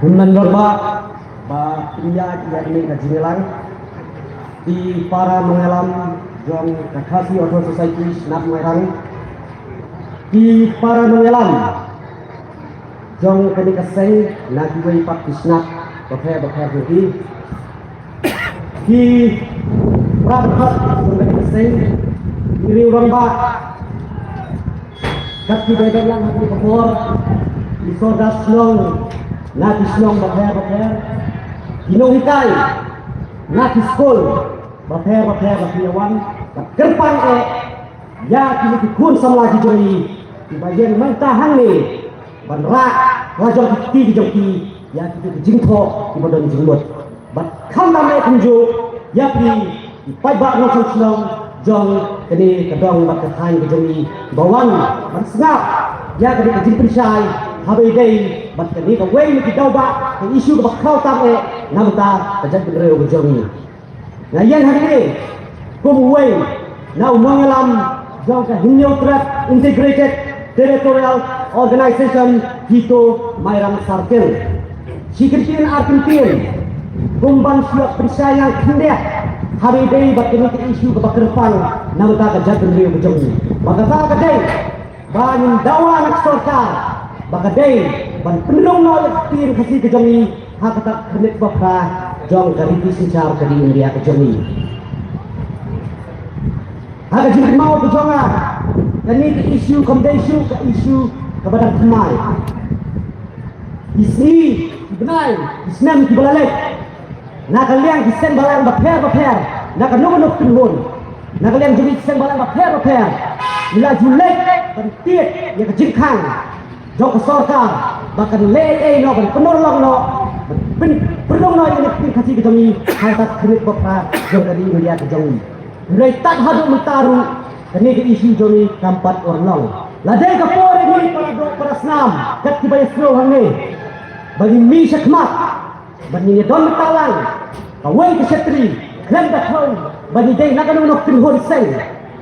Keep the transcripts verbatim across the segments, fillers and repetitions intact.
Kumno nor ba ba pynïaid ïa kane ka jingïalang, i para nongïalam jong ka Khasi Authors' Society Shnat Mairang, i para nongïalam jong kane ka seng na kiwei pat ki shnat bapher bapher jong ki, ki para jong kane ka seng, ki riew rangbah, kat kiba don lang ha kane ka por, ki sordar shnong na ki shnong bapher bapher, ki nonghikai na ki skul bapher bapher ba ki ïa wan ban kyrpang eh ïa kine ki khun samla ki jong ngi kiba ïeng mynta hangne ban rah la jong ki kti ki jong ki ïa kine ki jingthoh kiba don jingmut. Bad khamtam eh kumjuh ïa phi ki paidbah nongshong shnong jong kane ka dong bad ka thaiñ ka jong ngi ba wan ban sngap ïa kane ka jingpynshai ha ba ïadei bad kane kawei na ki daw ba ka issue kaba khraw tam eh na bynta ka jaitbynriew ka jong ngi. Nga ïeng hangne kum uwei na u nongïalam jong ka Hynñiewtrep Integrated Territorial Organization Hito Mairang Circle. Shi kyntien ar kyntien kum ban shu ïa pynshai ïa khyndiat ha ba ïadei bad kane ka issue kaba kyrpang na bynta ka jaitbynriew ka jong ngi. Ba kata ka dei ba ngin dawa na ka sorkar ba ka dei ban pynrung noh ïa ka ktien Khasi ka jong ngi ha kata ka khyrnit ba phra jong ka riti synshar ka ri India ka jong ngi. Ha ka jingkynmaw ka jong nga, kane ka issue kam dei shuh ka issue kaba dang thymmai. Ki sngi, ki bnai, ki snem kiba la leit, na ka liang ki seng balang bapher bapher, na kano kano ka kynhun, na ka liang jong ki seng balang bapher bapher, ngi la ju leit ban tied ïa ka jingkhang jong ka sorkar ba kan leh ei ei noh, ban pynurlong noh, ban pyn- pynrung noh ïa ka ktien Khasi ka jong ngi ha kata ka khyrnit ba phra jong ka ri India ka jong ngi. Hynrei tad haduh mynta ruh kane ka issue jong ngi kam pat urlong. Lada ka por ïa ngi para doh para snam kat kiba ïasngew hangne ba ngin mih shakhmat, ba ngin ïa don bynta lang kawei ka shatri khlem da thew ba ngi dei na kano kano ka kynhun seng,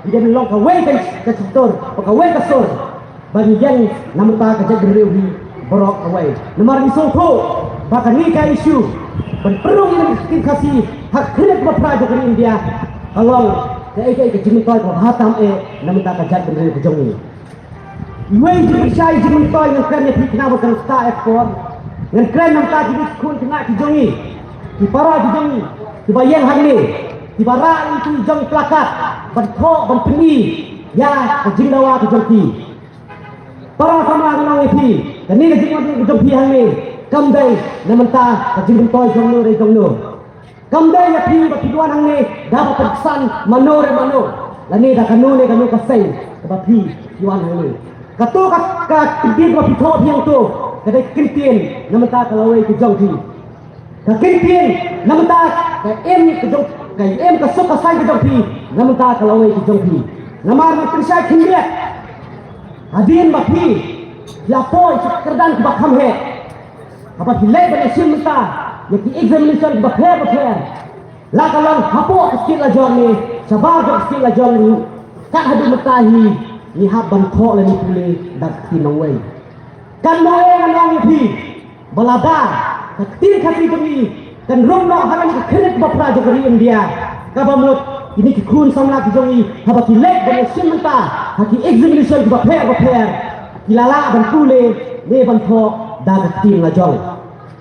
ngi dei ban long kawei ka, ka shatri bad kawei ka sur ba ngi ïeng na bynta ka jaitbynriew hi baroh kawei. Namar ngi sngewthuh ba kane ka issue ban pynrung ïa ka ktien Khasi ha ka khyrnit ba phra jong ka ri India ka long kaei kaei ka jingmyntoi kaba bha tam eh na bynta ka jaitbynriew ka jong ngi. Iwei i jingpynshai jingmyntoi ngan kren ïa phi khnang ba kan ktah eh por. Ngan kren na bynta ki khun khynnah ki jong ngi, ki para ki jong ngi kiba ïeng hangne, kiba rah ïa ki jong plakat ban thoh ban pyni ïa ka jingdawa ka jong ki. Para samla, nga ong ïa phi, kane ka jingwan ka jong phi hangne kam dei na bynta ka jingmyntoi jong no re jong no. Kam dei ïa phi ba phi wan hangne da ba pynsan mano re mano, lane da kano ne kano ka seng kaba phi phi wan hangne. Kato ka, ka kyntien ba phi thoh phi hangto ka dei kyntien na bynta ka lawei ka jong phi. Ka kyntien na bynta ka im ka jong, ka im ka suk ka saiñ ka jong phi na bynta ka lawei ka jong phi. Namar ngan pynshai khyndiat, hadien ba phi ïa poi sha kyrdan kiba kham heh, haba phi leit ban ïashim bynta ïa ki examination kiba pher ba pher, la ka long hapoh ka state la jong ne shabar jong ka state la jong ruh, kat haduh mynta hi ngi hap ban thoh lane pule da ka ktien nongwei. Kan nongwei, ngan ong ïa phi ba lada ka ktien Khasi jong ngi kan rung noh ha kane ka khyrnit ba phra jong ka ri India, kaba mut kine ki khun samla ki jong ngi haba ki leit ban ïashim bynta ha ki examination kiba pher ba pher, ki la lah ban pule ne ban thoh da ka ktien la jong.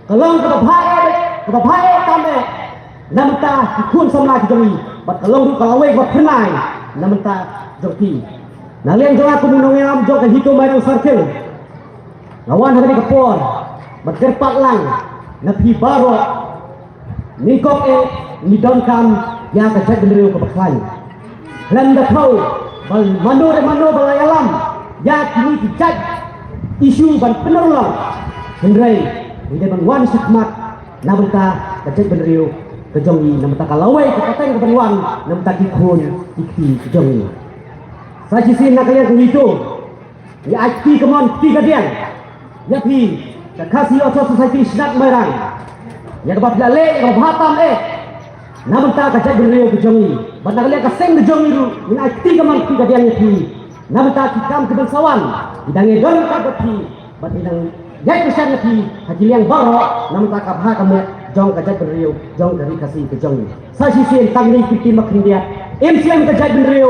Ka long kaba bha eh, kaba bha eh tam eh na bynta ki khun samla ki jong ngi, bad ka long ruh ka lawei kaba phyrnai na bynta jong phi. Na liang jong nga kum u nongïalam jong ka Hito Mairang Circle, nga wan ha kane ka por ban kyrpad lang na phi baroh, nyngkong eh ngi donkam ïa ka jaitbynriew kaba khlaiñ. Khlem da thew ba mano re mano ba la ïalam ïa kine ki jait issue ban pynurlong, hynrei ngi dei ban wan shakhmat na bynta ka jaitbynriew ka jong ngi, na bynta ka lawei ka pateng ka ban wan na bynta ki khun ki kti ki jong ngi. Sa shisien na ka liang ka Hito, ngi ai kti kamon kti kadiang ïa phi, ka Khasi Authors' Society Shnat Mairang, ïa kaba phi la leh ïa kaba bha tam eh na bynta ka jaitbynriew ka jong ngi. Bad na ka liang ka seng ka jong ngi ruh ngin ai kti kamon kti kadiang ïa phi na bynta ki kam ki ban sa wan. Ngi dang ïadon ryngkat bad phi bad ngi dang Ïaid kyrshan ïa phi ha ki liang baroh namar ka bha ka miat jong ka jaitbynriew jong ka ri Khasi ka jong ngi. Sa shisien tang ïa ki ktien ba khyndiat, im slem ka jaitbynriew,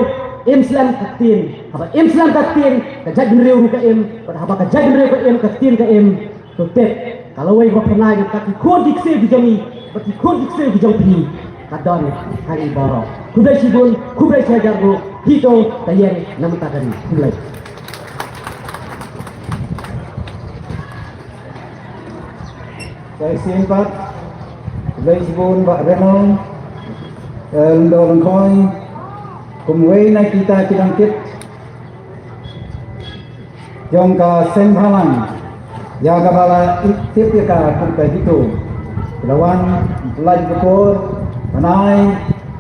im slem ka ktien. Haba im slem ka ktien, ka jaitbynriew ruh ka im, bad haba ka jaitbynriew ka im, ka ktien ka im. To tip, ka lawei ba pynlait ka ki khun ki ksiew ki jong ngi, bad ki khun ki ksiew ki jong phi. Ka don ha ngi baroh. Khublei shibun, khublei shihajar nguh, phi to ka ïeng na mynta ka ri. Khublei. Sa shisien pat, khublei shibun Bah Reno, eh, Lyngdoh Lyngkhoi, kum uwei na kita ki nongtip jong ka seng bhalang, ïa kaba la tip ïa ka kum ka HITO. Ka la wan, la ïa ka por, ban ai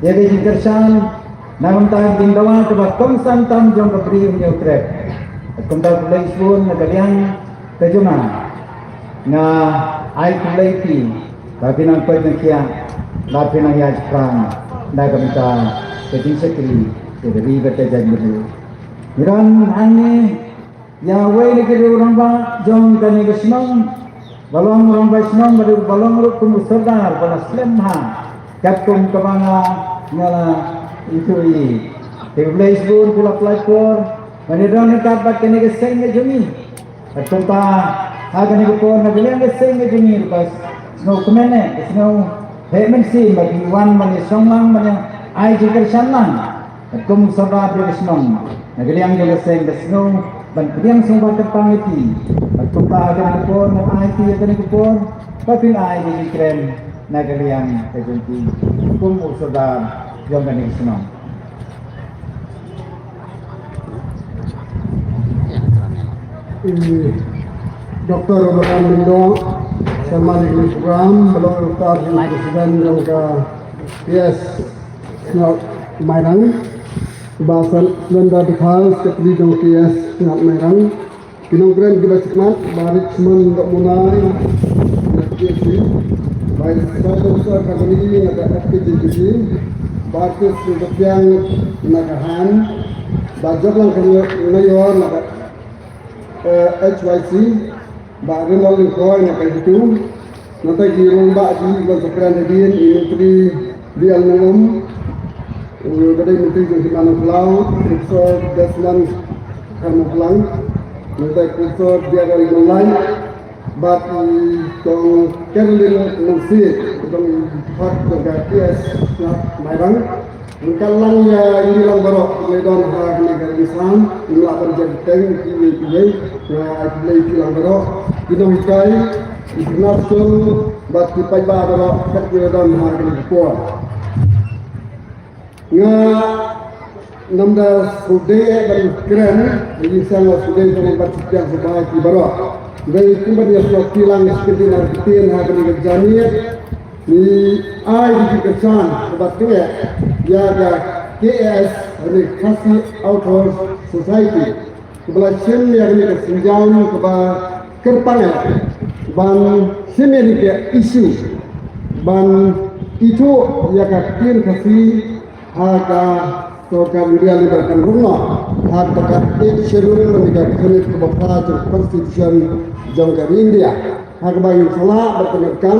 ïa ka jingkyrshan na ka bynta ka jingdawa kaba kongsan tam jong ka Bri u Hynñiewtrep. Kumta khublei shibun na ka liang ka jong nga, nga ai khublei ïa phi ba phi nang peit nang khiah, ba phi nang ïaid shaphrang na ka bynta ka jingshakri ïa ka ri bad ka jaitbynriew. Ngi don hangne ïa uwei na ki riew rangbah jong kane ka shnong, ba long rangbah shnong, ba dei, ba long ruh kum u sordar ba la slem bha, katkum kaba nga, nga la ithuh ïa. Te khublei shibun phi la pynlait por ban ïadon ryngkat bad kane ka seng ka jong ngi. Bad kumta ha kane ka por na ka liang ka seng ka jong ngi ruh ka sngewkmen eh, ka sngewheh mynsiem ba phi wan ban ïashong lang, ban ïa ai jingkyrshan lang. Bad kum u sordar jong ka shnong, na ka liang jong ka seng ka sngew ban pdiang sngewbha kyrpang ïa phi. Bad kumta ha kane ka por ngan ai phi ïa kane ka por ba phin ai ïa ka jingkren na ka liang ka jong phi kum u sordar jong kane ka shnong. I Doktor Robert M. Lyngdoh, Chairman jong kane ka program, ba long ruh ka President jong ka K S Shnong Mairang, Bah Salenda Dkhar, Secretary jong K S Shnong Mairang, ki nongkren kiba sngewtynnat, Bah Richmond Dohmonai na K S C, Bah Ismail Officer ka kani na ka F K J G P, Bah Artis Kyrtiang na ka HAND, Bah Joklang Kynmayor na ka eh, H Y C, Bah Rynmol Lyngkhoi na ka HITO, nangta ki rangbah jong ngi kiba sa kren hadien, i Myntri B L Nongum, eh, ka dei Myntri jong ka Hima Nongkhlaw, Professor Desmond Kharmuklang, nangta Professor Diaga Limon Lai, bad i Kong Caroline Nongsiej, i Kong Pat jong ka K S Shnong Mairang. Ryngkat lang ïa ngi lang baroh, ngi don ha kane ka ri Assam, ngim lah ban jia bteng, kiwei kiwei, nga ai khublei ïa phi lang baroh, ki nonghikai, ki khynnah skul, bad ki paidbah baroh, kat kiba don ha kane ka por. Nga namar shu dei ban kren, ngi sngewsih shu dei ban pynshai sngewbha ïa ki baroh. Dei kumba ngi ïa sngewthuh lang, sngewthuh lang ktien ha kane ka janmiet. Ngi ai ki jingkyrshan kaba tyngeh ïa ka K A S, lane Khasi Authors Society, kaba la shim ïa kane ka sienjam kaba kyrpang eh ban shim ïa kane ka issue ban ithuh ïa ka ktien Khasi ha ka sorkar India, lane ba kan rung noh ha ka Eighth Schedule, lane ka khyndiat kaba phra jong ka Constitution jong ka ri India. Ha kaba ngin sa lah ban pyndonkam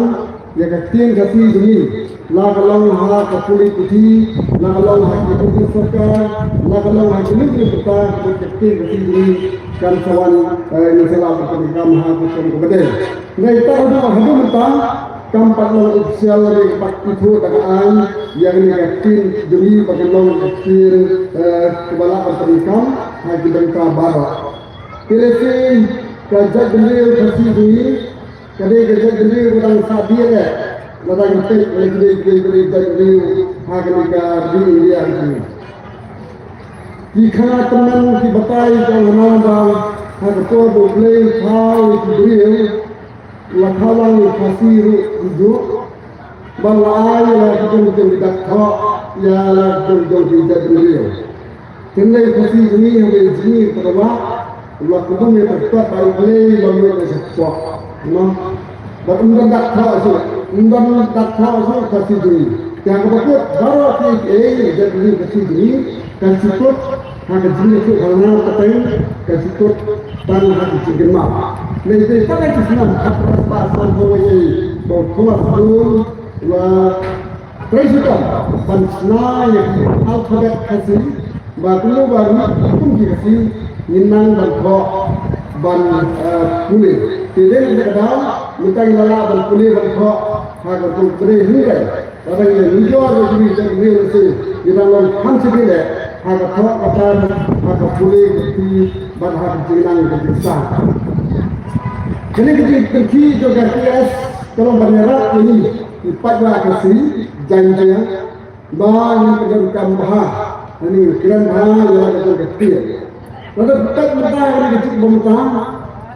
ïa ka ktien Khasi jong ngi, la ka long ha ka pule puthi, la ka long ha ki office sorkar, la ka long ha kino kino ki bynta, ka ktien Khasi jong ngi kan sa wan, eh, ngin sa lah ban pyndonkam ha ka rukom kaba dei. Ngi ta haduh, haduh mynta kam pat long official, ngi pat ithuh da ka aiñ ïa kane ka ktien jong ngi ba kan long ka ktien, eh, kaba lah ban pyndonkam ha ki bynta baroh. Te lehse ka jaitbynriew Khasi jong ngi ka dei ka jaitbynriew ba dang sah biang eh, lada ngi peit ïa kine ki, ki, ki jaitbynriew ha kane ka ri India jong ngi. Ki khana tymmen ki batai ki ong hana ba ha ka por ba U Blei u thaw ïa ki briew, la thaw lang ïa ki Khasi ruh kumjuh, ba la ai ïa la ki jong ki jong ki dak thoh ïa la ki jong ki jong ki jaitbynriew. Hynrei Khasi jong ngi haba ïa jingim ka dawa, la kynduh ïa ka kyrpad ba U Blei u la mih na shapoh, no. Bad ym don dak thoh shuh, ym don dak thoh shuh Khasi jong ngi. Te ha kaba kut baroh kiei kiei, jaitbynriew Khasi jong ngi kan shu kut ha ka jingïathuhkhana pateng, kan shu kut tang ha ka jingkynmaw. Dei dei pat ki snem, khat spah san phew wei, ba u Thomas Boon u la trei shitom ban shna ïa ki alphabet Khasi, ba kumno ba ngi kum ki Khasi ngin nang ban thoh ban, eh, pule. Te dei na kata ka daw mynta ngi la lah ban pule ban thoh ha ka rukom kren hynrei lada ngi la nujor ïa ki ri jong ngi lehse ngi dang long kham shibit leh ha ka thoh ka tang, ha ka pule ka kti bad ha ka jingnang ka jingstad. Kane ka jingpynkhih jong ka K S ka long ban ïarap ïa ngi ki paidbah Khasi Jaiñtia ba ngin pyndonkam bha, ngin kren bha ïa la ka jong ka ktien. Lada pynpeit mynta ha kane ka juk ba mynta,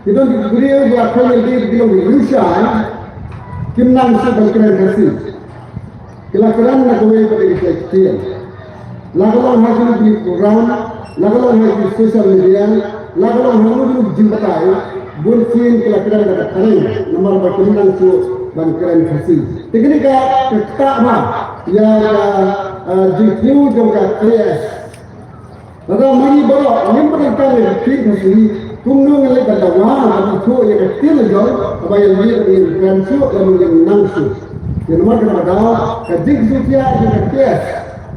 ki don ki briew ba kham ïa ki, ki long ki riewshai, kim nang shuh ban kren Khasi. Ki la kren na kawei pat ka ktien. La ka long ha kano kano ki program, la ka long ha ki social media, la ka long ha kano kano ki jingbatai, bun sien ki la kren da ka phareng namar ba kim nang shuh ban kren Khasi. Te kane ka, ka ktah bha ïa ka, ah, jingthmu jong ka K S. Lada ma ngi baroh ngim pyndonkam ïa ka ktien Khasi, kumno ngin leit ban dawa ban ithuh ïa ka ktien la jong, kaba ïa ngi ba ngin kren shuh lane ngin nang shuh. Te namar kata ka daw ka jingkyntu ïa ka K S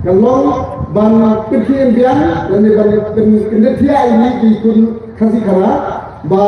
ka long ban pynkhih biang lane ban pyn, pyndonkam ïa ngi ki khun Khasi Khara ba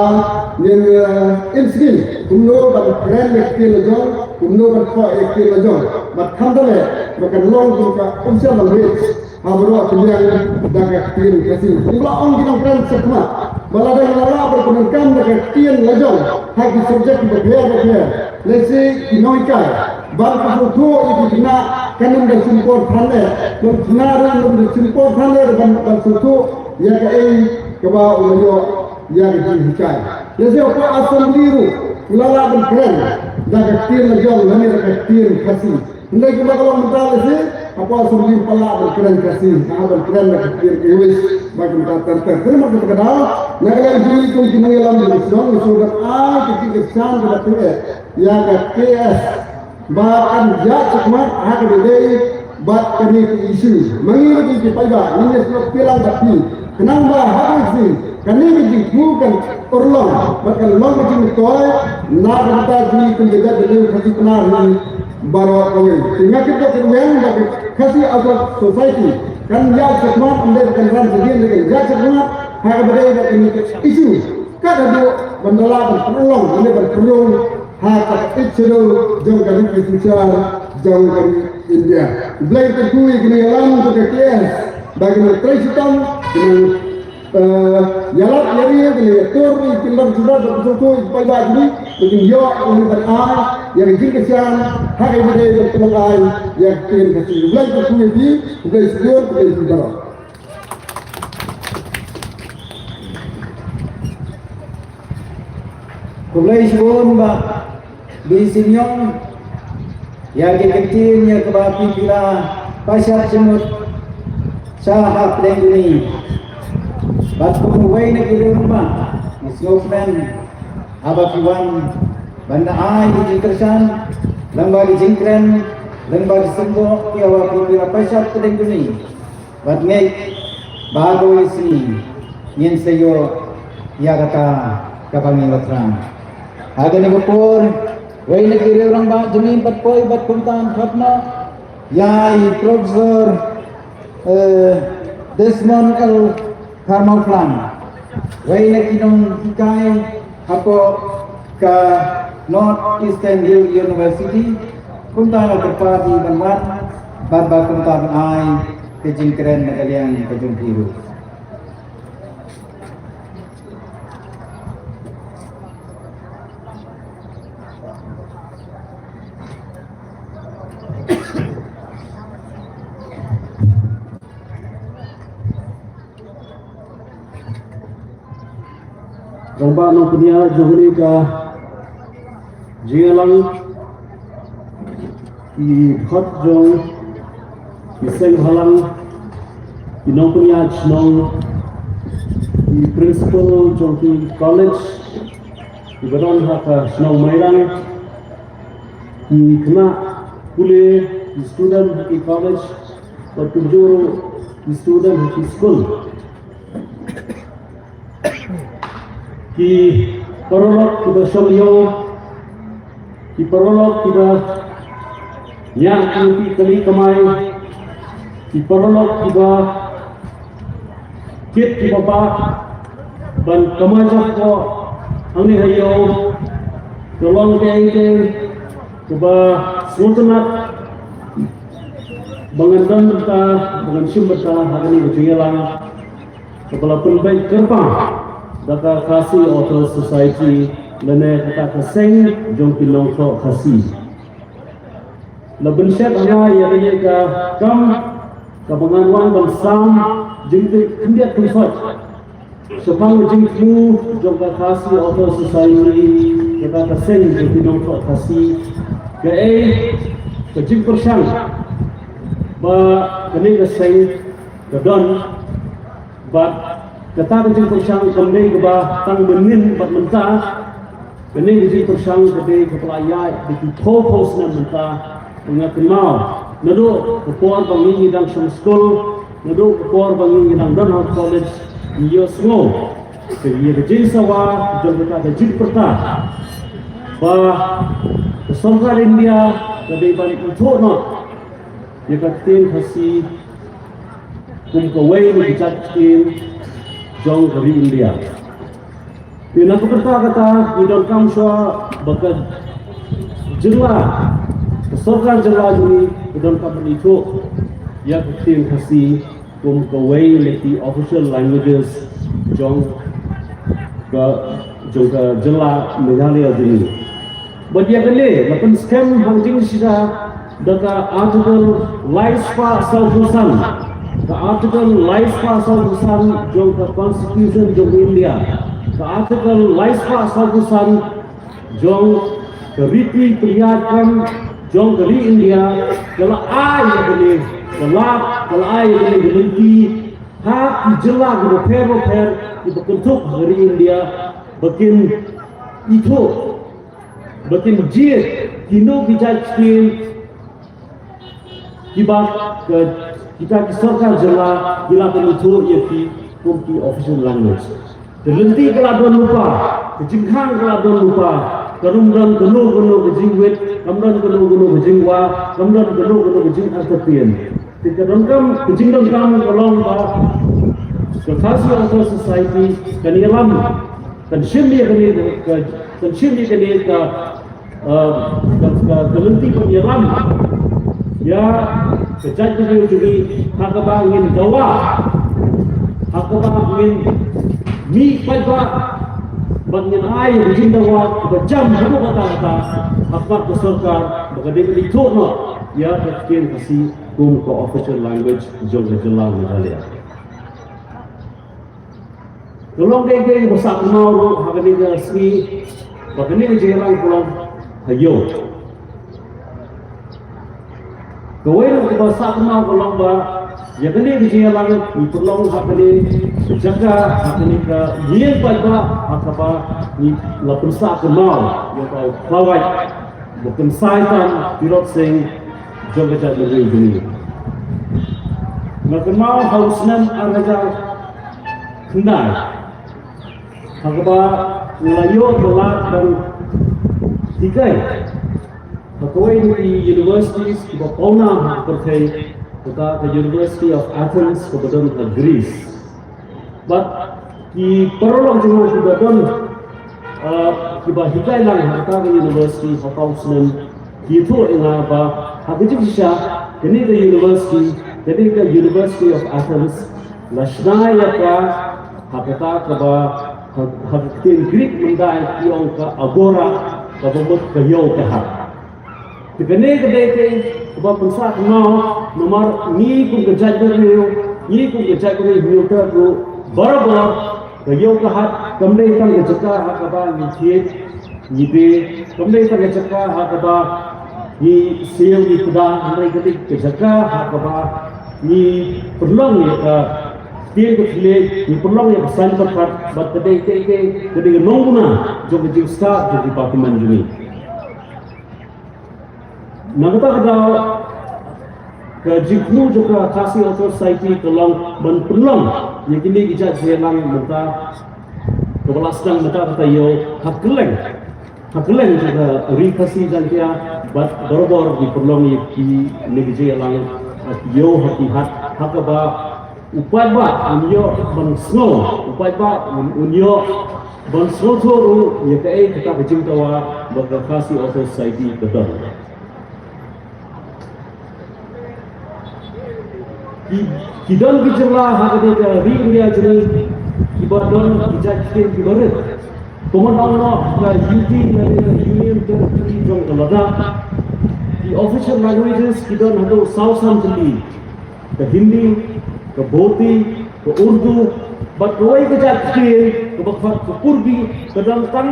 ngin, eh, im sngi kumno ban kren ïa ka ktien la jong, kumno ban thoh ïa ka ktien la jong. Bad khamtam eh ba kan long kum ka official language ha baroh ka liang da ka ktien Khasi. Kumba la ong ki nongkren shakhmat ba lada ngi la lah ban pyndonkam da ka ktien la jong ha ki subject kiba pher ba pher, lehse ki nonghikai ban pynsngewthuh ïa ki khynnah kan ym da shim por than eh, ban khynnah ruh ym da shim por than eh ban, ban sngewthuh ïa kaei kaba u la ïoh ïa ka jinghikai. Lehse hapoh assembly ruh u la lah ban kren da ka ktien la jong lane da ka ktien Khasi. Hynrei kumba ka long mynta lehse hapoh assembly um pat lah ban kren Khasi, nga ban kren da ka ktien English ba kumta ter ter. Te namar kata ka daw na ka liang jong ngi kum ki nongïalam jong ka shnong ngi sngewbha ban ai ka jingkyrshan kaba tyngeh ïa ka K S ba kan ïaid shakhmat ha kaba ïadei bad kane ka issue. Ma ngi ruh ki paidbah ngin ïa sngewthuh lang bad phi khnang ba ha kane ka sngi kane ka jingthmu kan urlong bad kan long ka jingmyntoi na ka bynta jong ngi kum ka jaitbynriew Khasi Pnar hi baroh kawei. Te nga tip ba ka Khasi Outdoor Society kan ïaid shakhmat, ym dei ba kan ran shadien, kan ïaid shakhmat ha kaba ïadei bad kane ka issue. Kat haduh ban da lah ban pynlong lane ban pynlong ha ka Eighth Schedule jong ka Ri Khasi Jaiñtia jong ka ri India. U Blei un kyrkhu ïa kine ki nongïalam jong ka K S ba kin nang trei shitom, kin nang, eh, ïalap ïariew, kin nang ïatur ïa ki longkmie bad sngewthuh ïa ki paidbah jong ngi ba kin ïoh ban ai ïa ka jingkyrshan ha kaba ïadei bad ka long ai ïa ka ktien Khasi. U Blei un kyrkhu ïa phi, U Blei un sngewthuh ïa phi baroh. Khublei shibun Bah Louis Symiong ïa ki kyntien ïa kaba phi la pynshai jingmut sha ha pdeng jong ngi. Bad kum uwei na ki rangbah, nga sngewkmen haba phi wan ban da ai ki jingkyrshan lyngba ki jingkren, lyngba ki symboh ïa kaba phi la pynshai pdeng jong ngi. Bad ngeit ba ha kawei ka sngi ngin sa ïoh ïa kata kaba ngi la thrang. Ha kane ka por, uwei na ki rangbah jong ngi pat poi bad kumta yn khot noh ïa i Professor, eh, Desmond L Tharmawphlang, uwei na ki nonghikai hapoh ka North Eastern Hill University, kumta nga kyrpad ïa i ban wan bad ba kumta ban ai ka jingkren na ka liang ka jong phi ruh. Rangbah nongpynïaid jong kane ka jingïalang, ki dkhot jong ki seng bhalang, ki nongpynïaid shnong, ki principal jong ki college kiba don ha ka shnong Mairang, ki khynnah pule, ki student ha ki college, bad kumjuh ruh ki student ha ki skul. Ki Paralok kiba shong ïew, ki paralok kiba ñiah ki kali kamai, ki paralok kiba kit kiba bah ban kamai jop ko hangne ha ïew, ka long kaei kaei kaba sngewtynnat ba ngan don bynta, ba ngan shim bynta ha kane ka jingïalang kaba la pynbeit kyrpang da ka Khasi Authors Society lane kata ka seng jong ki nongthoh Khasi. La bynshet ha nga ïa kane ka kam kaba ngan wan ban sam jingtip khyndiat khynsoit shaphang ka jingthmu jong ka Khasi Authors Society, kata ka seng jong ki nongthoh Khasi, kaei ka jingpyrshang ba kane ka seng ka don. Bad kata ka jingpyrshang kam dei kaba tang mynnin bad mynta. Kane ka jingpyrshang ka dei kaba la ïaid da ki phew phew snem mynta. Nga kynmaw naduh ka por ba ngi ngi dang shong skul, naduh ka por ba ngi ngi dang don ha college, ngi ïohsngew ka ïa ka jingsawa jong kata ka jingpyrta ba ka sorkar India ka dei ban ithuh noh ïa ka ktien Khasi kum kawei na ki jait ktien jong ka ri India. Te na ka bynta kata ngi donkam shuwa ba ka jylla, ka sorkar jylla jong ngi ka donkam ban ithuh ïa ka ktien Khasi kum kawei na ki official languages jong ka, jong ka jylla Meghalaya jong ngi. Bad ïa kane la pynskhem ha ka jingshisha da ka Article lai spah sawphew san, ka Article lai spah sawphew san jong ka Constitution jong India, ka Article lai spah sawphew san jong ka riti pynïaid kam jong ka ri India, ka la ai ïa kane, ka la, ka la ai ïa kane ka lynti ha ki jylla kiba pher bapher kiba kynthup ha ka ri India ba kin ithuh, ba kin jied kino ki jait ktien kiba ka, kita ki sorkar jylla ki la pynithuh ïa ki kum ki official language. Ka lynti ka la don lypa, ka jingkhang ka la don lypa, kam don kano kano ka jingwit, kam don kano kano ka jingwa, kam don kano kano ka jingartatien. Te ka donkam, ka jingdonkam ka long ba ka Khasi Authors Society kan ïalam, kan shim ïa kane ka, kan shim ïa kane ka, eh, ka, ka, ka lynti ban ïalam ïa ka jaitbynriew jong ngi ha kaba ngin dawa, ha kaba ngin mih paidbah, bad ngin ai ka jingdawa kaba jam haduh katta katta ha khmat ka sorkar ba ka dei ban ithuh noh ïa ka ktien Khasi kum ka official language jong ka jylla Meghalaya. Ka long kaei kaei ba sah kynmaw ruh ha kane ka sngi ba kane ka jingïalang ka long ha ïew. Kawei ruh kaba sah kynmaw ka long ba ïa kane ka jingïalang ngi pynlong ha kane ka jaka, ha kane ka ïing paidbah ha kaba ngi la pynsah kynmaw ïa ka u khlawait ba kynsai tam Tirot Sing jong ka jaitbynriew jong ngi. Nga kynmaw ha u snem ar hajar khyndai ha kaba nga la ïoh ka lad ban hikai ha kawei na ki universities kiba pawnam ha ka pyrthei, kata ka University of Athens kaba don ha Greece. Bad ki paralok jong nga kiba don, ah, kiba hikai lang ha kata ka university ha ka u snem, ki ïathuh ïa nga ba ha ka jingshisha kane ka university, kane ka University of Athens, la shna ïa ka ha kata kaba ha, ha ka ktien Greek mynta ki ong ka agora, kaba mut ka ïew ka hat. Te kane ka dei kaei kaba pynsah kynmaw, namar ngi kum ka jaitbynriew, ngi kum ka jaitbynriew Hynñiewtrep ruh barabor, ka ïew ka hat kam dei tang ka jaka ha kaba ngi thied ngi die, kam dei tang ka jaka ha kaba ngi siew ngi kda, hynrei ka dei ka jaka ha kaba ngi pynlong ïa ka ktien ka thylliej, ngi pynlong ïa ka saiñ pyrkhat, bad ka dei kaei kaei, ka dei ka nongpynïaid jong ka jingstad jong ka department jong ngi. Na kata ka daw ka jingthmu jong ka Khasi Authors Society ka long ban pynlong ïa kine ki jait jingïalang mynta kaba la sdang mynta ka taïew ha kylleng, ha kylleng jong ka Ri Khasi Jaiñtia, bad barabor ngi pynlong ïa kine ki jingïalang ha ki ïew, ha ki hat, ha kaba u paidbah un ïoh ban sngew, u paidbah un, un ïoh ban sngewthuh ruh ïa kaei kata ka jingdawa ba ka Khasi Authors' Society ka don. Ki, ki don ki jylla ha kane ka ri India jong ngi kiba don ki jait ktien kiba rit. Kumno ong noh ka U T lane ka Union Territory jong ka Ladakh, ki official languages ki don haduh saw san tylli. Ka Hindi, ka Bhoti, ka Urdu, bad kawei ka jait ktien kaba khot ka Purbi, ka don tang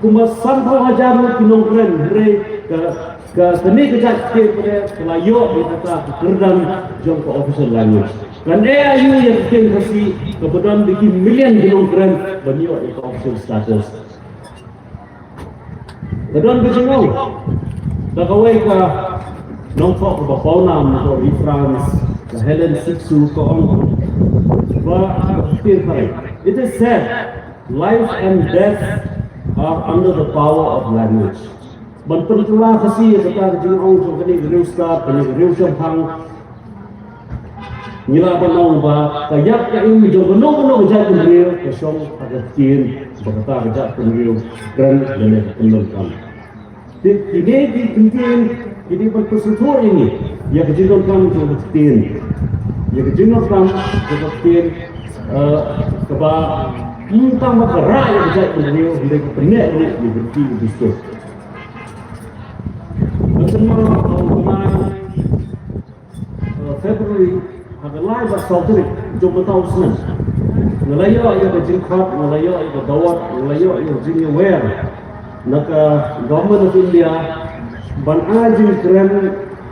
kumba sanphew hajar ngut ki nongkren, hynrei ka, ka, kane ka jait ktien pat ka la ïoh ïa kata ka kyrdan jong ka official language. Kan ïa ïa ka ktien Khasi kaba don da ki million ki nongkren ban ïoh ïa ka official status. Ka don ka jingong da kawei ka nongthoh kaba pawnam na ka ri France, ka Hélène Cixous, ka ong ba ka ktien Khasi. It is said, life and death are under the power of language. Ban pynkylla Khasi ïa kata ka jingong jong kane ka riewstad, kane ka riewshemphang, ngi lah ban ong ba ka ïap ka im jong kano kano ka jaitbynriew ka shong ha ka ktien ba kata ka jaitbynriew kren lane ka pyndonkam. Te kine ki ktien ki dei ban pynsngewthuh ïa ngi ïa ka jingdonkam jong ka ktien, ïa ka jingdonkam jong ka ktien, eh, kaba ym tang ba ka rah ïa ka jaitbynriew, hynrei ka pyneh ruh ïa ka ktien ka dustur. Ka seng ma, uh, February, ha ka lai bad saw tarik jong mynta u snem, nga la ïoh ïa ka jingkhot, nga la ïoh ïa ka dawot, nga la ïoh ïa ka jingïawer na ka Government of India ban ai jingkren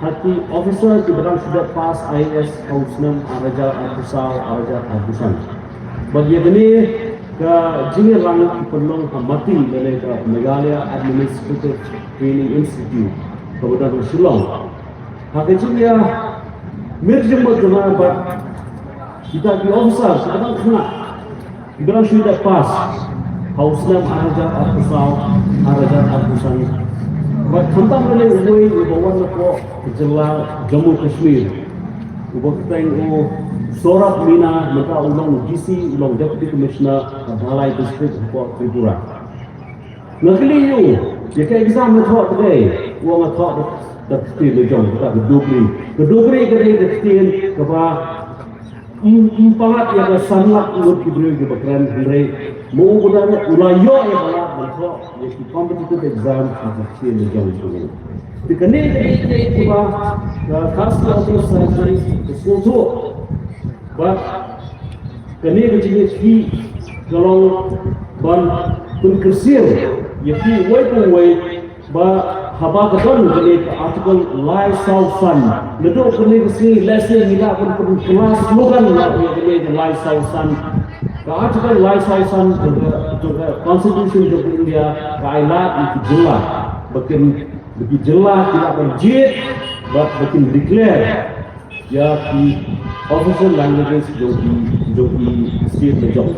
ha ki officer kiba dang shu dep pass I A S ha u snem ar hajar arphew saw, ar hajar arphew san. Bad ïa kane ka jingïalang ki pynlong ha MATI lane ka Meghalaya Administrative Training Institute kaba don ha Shillong. Ha ka jingïamir jingmut jong nga bad kita ki officer kiba dang khynnah, kiba dang shu dep pass ha u snem ar hajar arphew saw, ar hajar arphew san. Bad khamtam lane uwei uba wan napoh ka jylla Jammu Kashmir, uba kyrteng u Saurabh Meena, mynta u long D C, u long Deputy Commissioner ha Dhalai District hapoh Tripura. Nga kylli ïa u, ïa ka exam me thoh kaei? U ong nga thoh da, da ka ktien la jong, kata ka Dogri. Ka Dogri ka dei ka ktien kaba ym, ym palat ïa ka san lak ngut ki briew kiba kren, hynrei ma u ba dang u la ïoh ïa ka lad ban thoh ïa ki competitive exam ha ka ktien la jong jong u. Te kane ka dei kaei kaba ka Khasi Authors' Society ka sngewthuh. Bad kane ka jingïakhih ka long ban pynkyrsiew ïa phi uwei pa uwei ba haba ka don kane ka Article lai saw san, naduh kane ka sngi lehse ngi lah ban pynkylla slogan ïa kane ka lai saw san. Ka Article lai saw san jong ka, jong ka Constitution jong ka India ka ai lad ïa ki jylla ba kin, ba ki jylla ki lah ban jied bad ba kin declare ïa ki official languages jong ki, jong ki state la jong.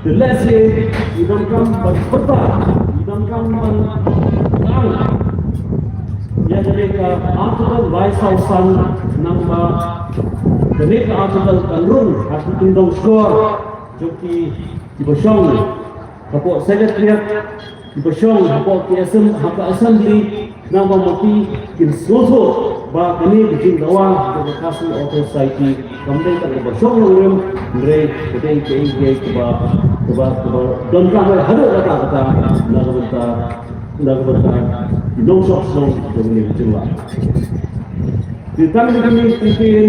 Te lehse ngi donkam ban pyrta, ngi donkam ban tang ïa kane ka Article lai saw san, namar kane ka Article kan rung ha ki kyndong shkor jong ki, kiba shong hapoh Secretariat, kiba shong hapoh ki assem-, ha ka Assembly, namar ba ki kin sngewthuh ba kane ka jingdawa jong ka Khasi Authors' Society kam dei tang kaba shong nongrim, hynrei ka dei kaei kaei kaba, kaba, kaba donkam haduh katta katta na ka bynta, na ka bynta ki nongshong shnong jong kane ka jylla. Te tang da kine ki ktien,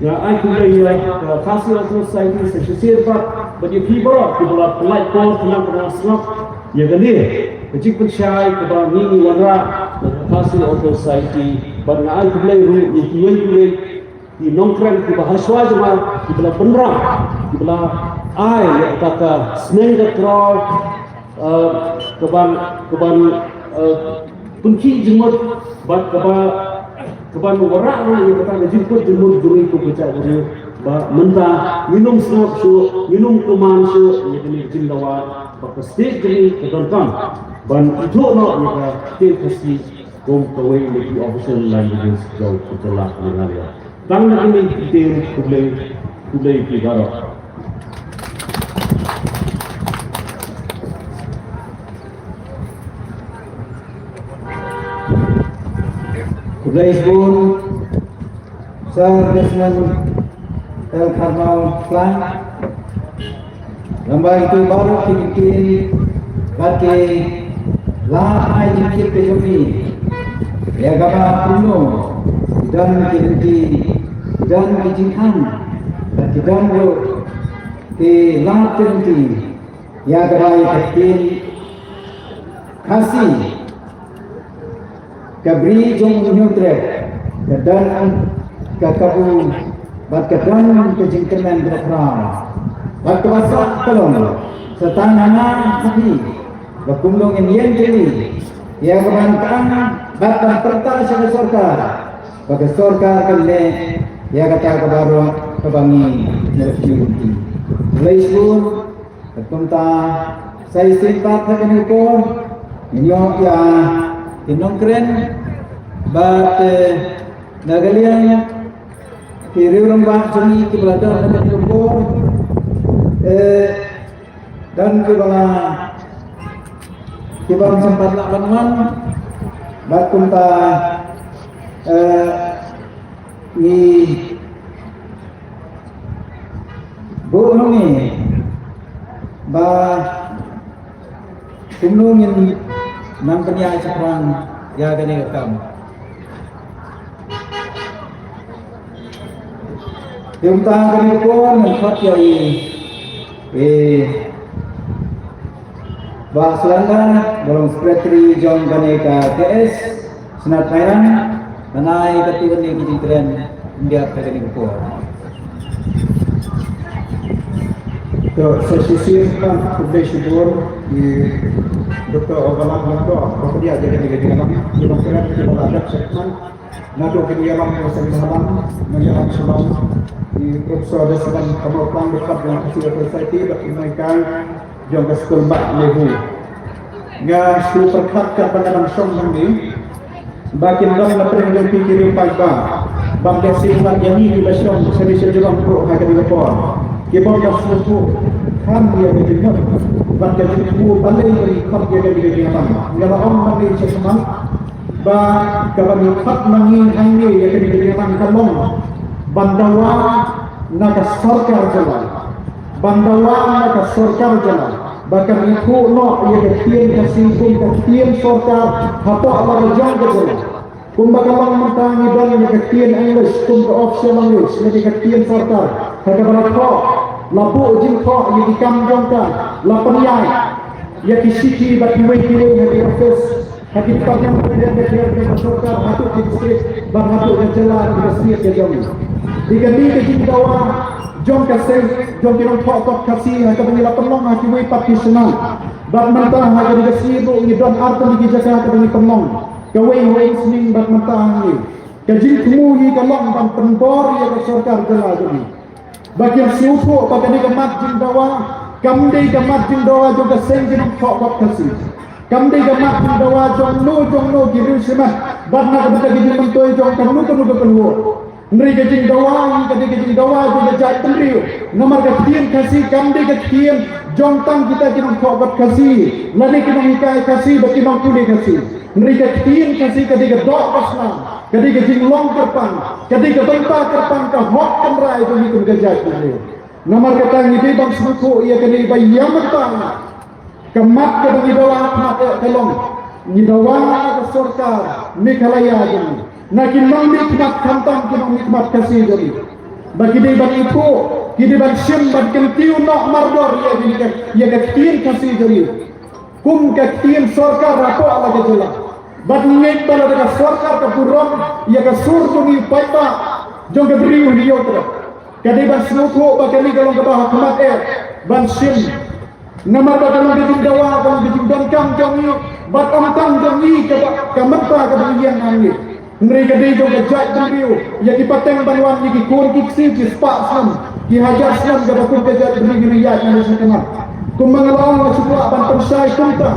nga ai khublei ïa ka Khasi Authors' Society sa shisien pat bad ïa phi baroh kiba la pynlait por khnang ba nga sngap ïa kane ka jingpynshai kaba ngi ngi wanrah na ka Khasi Authors' Society. Bad nga ai khublei ruh ïa kiwei kiwei ki nongkren kiba hashwa jong nga kiba la bynrap, kiba la ai ïa kata ka sneng ka kraw, eh, kaban, kaban, eh, pynkhih jingmut bad kaba, kaban wanrah ruh ïa kata ka jingkut jingmut jong ngi kum ka jaitbynriew ba mynta ngin ym sngap shuh, ngin ym kyrman shuh ïa kane ka jingdawa. Ba ka state jong ngi ka donkam ban ithuh noh ïa ka ktien Khasi kum kawei na ki official languages jong ka jylla ka Meghalaya. Tang na kine ki ktien, khublei, khublei ïa phi baroh. Khublei shibun Sir Desmond L. Kharnong Klang. Lem bad kito baroh ki kyntien bad ki lad ai jingtip ka jong phi ïa kaba kumno ki don ki lynti, ki don ki jingkhang bad ki don ruh ki lad ki lynti ïa kaba ïa ka ktien Khasi ka Bri jong U Hynñiewtrep ka don ka kabu bad ka don ka jingkyrmen kaba khraw bad kaba sah ka long. Sa tang hana ha phi ba kumno ngin ïeng tylli ïa ka ban kang bad ban pyrta sha ka sorkar ba ka sorkar kan leh ïa kata ka baroh kaba ngi ngi. Lei shibun. Kumta sa shisien pat ha kane ka por ngin ïoh ïa ki nongkren bad, eh, na ka liang ki riew rangbah jong ngi kiba la don ha kane ka por, eh, don kiba la, kiba ym pat lah ban wan bad kumta, eh, ngi buh hangne ba kumno ngin nang pynïaid shaphrang ïa kane ka kam. Te kumta kane ka por ngan khot ïa i, i Bah Sulandar, ba long secretary jong kane ka K S Shnat Mairang, ban ai katto katne ki jingkren khyndiat ha kane ka por. To, sa shisien pat khublei shibun ïa i Doktor Obalang Lyngdoh ba pynïaid ïa kane ka jingïalang, ïa i nongkren kiba la dep shaphrang. Naduh ki ïalam ka seng halam, ngi ïalam shalom i Professor Desmond Kharnong Klang, dkhot jong ka Khasi Welfare Society bad i nonghikai jong ka skul Bah Lehu. Nga shu pyrkhat katba nga dang shong hangne ba kin don na pdeng jong phi ki riew paidbah ban leh sngewbha ïa ngi kiba shong shane sha jrong ruh ha kane ka por, ki bym da sngewthuh khlem ïa ka jingmut bad ka jingthmu balei ba ngi khot ïa kane ka jingïalang. Nga la ong mynne sha khmat ba kaba ngi khot ma ngi hangne ïa kane ka jingïalang ka long ban dawa na ka sorkar jylla, ban dawa na ka sorkar jylla ba kan ithuh noh ïa ka ktien Khasi kum ka ktien sorkar hapoh la ka jong ka jylla. Kumba ka long mynta ngi don ïa ka ktien English kum ka official language, lane ka ktien sorkar, ha kaba la thoh, la buh jingthoh ïa ki kam jong ka, la pynïaid ïa ki shithi bad kiwei kiwei ha ki office, ha ki department, ha ki department ka sorkar, haduh ki district bad haduh ka jylla, ka state ka jong ngi. Dei kane ka jingdawa jong ka seng jong ki nongthoh kot Khasi ha kaba ngi la pynlong ha kiwei pat ki shnong. Bad mynta ha kane ka sngi ruh ngi don artylli ki jaka kaba ngi pynlong. Kawei ha Umsning bad mynta hangne. Ka jingthmu hi ka long ban pynbor ïa ka sorkar jylla jong ngi ba kin sngewthuh ba kane ka mat jingdawa kam dei ka mat jingdawa jong ka seng ki nongthoh kot Khasi. Kam dei ka mat jingdawa jong no jong no ki riew shimet bad na ka bynta ka jingmyntoi jong kano kano ka kynhun. Hynrei ka jingdawa hi ka dei ka jingdawa jong ka jaitbynriew. Namar ka ktien Khasi kam dei ka ktien jong tang kita ki nongthoh kot Khasi, lane ki nonghikai Khasi bad ki nongpule Khasi. Hynrei ka ktien Khasi ka dei ka doh ka snam, ka dei ka jinglong kyrpang, ka dei ka bynta kyrpang, ka hok kynrai jong ngi kum ka jaitbynriew. Namar kata ngi dei ban sngewthuh ïa kane ba ïa mynta ka mat kaba ngi dawa ha khmat eh ka long, ngi dawa na ka sorkar Meghalaya jong ngi, na ki nongmihkhmat khamtam ki nongmihkhmat Khasi jong ngi, ba ki dei ban ithuh, ki dei ban shim, ban kyntiew noh mardor ïa ka, ïa ka ktien Khasi jong ngi kum ka ktien sorkar hapoh la ka jylla. Bad ngi ngeit ba lada ka sorkar ka burom ïa ka sur jong ngi paidbah jong ka Bri U Hynñiewtrep, ka dei ban sngewthuh ba kane ka long kaba ha khmat eh ban shim. Namar ba ka long ka jingdawa, ka long ka jingdonkam jong ngi bad ym tang jong ngi, kaba ka mynta kaba ngi ïeng hangne. Hynrei ka dei jong ka jaitbynriew, ïa ki pateng ban wan, ïa ki khun ki ksiew, ki spah snem, ki hajar snem, kaba kum ka jaitbynriew ngi ïaid na ka sha ka mat. Kumba nga la ong, nga shu kwah ban pynshai kumta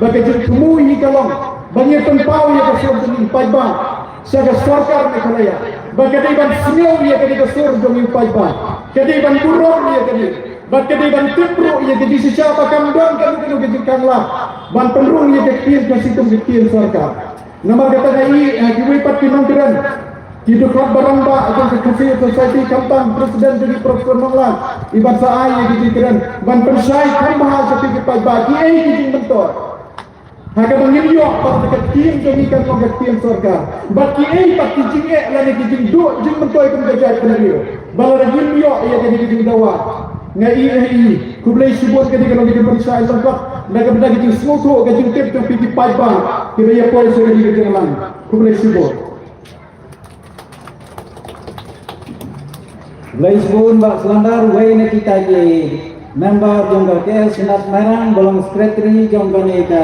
ba ka jingthmu hi ka long ba ngin pynpaw ïa ka sur jong ngi paidbah sha ka sorkar Meghalaya, ba ka dei ban sngew ïa ka dei ka sur jong ngi paidbah, ka dei ban burom ïa ka dei, bad ka dei ban tip ruh ïa ka jingshisha ba kam don kano kano ka jingkhang lad ban pynrung ïa ka ktien Khasi kum ka ktien sorkar. Namar kata nga ïohi, eh, kiwei pat ki nongkren, ki dkhot barangbah jong ka Khasi Society, khamtam president jong ngi Professor Nonglang, i ban sa ai ïa ki jingkren ban pynshai kham bha sha phi ki paidbah kiei ki jingmyntoi ha kaba ngin ïoh ba ka ktien jong ngi kan long ka ktien sorkar, bad kiei pat ki jingeh lane ki jingduh jingmyntoi kum ka jaitbynriew ba lada ngin ïoh ïa kane ka jingdawa. Nga ïohi, khublei shibun, kane ka long ka jingpynshai lyngkot na ka bynta ka jingsngewthuh, ka jingtip jong phi ki paidbah kiba ïa poi sha kane ka jingïalang. Khublei shibun. Khublei shibun Bah Slandar. Wei na kita ki member jong ka K S Synod Mairang ba long secretary jong kane ka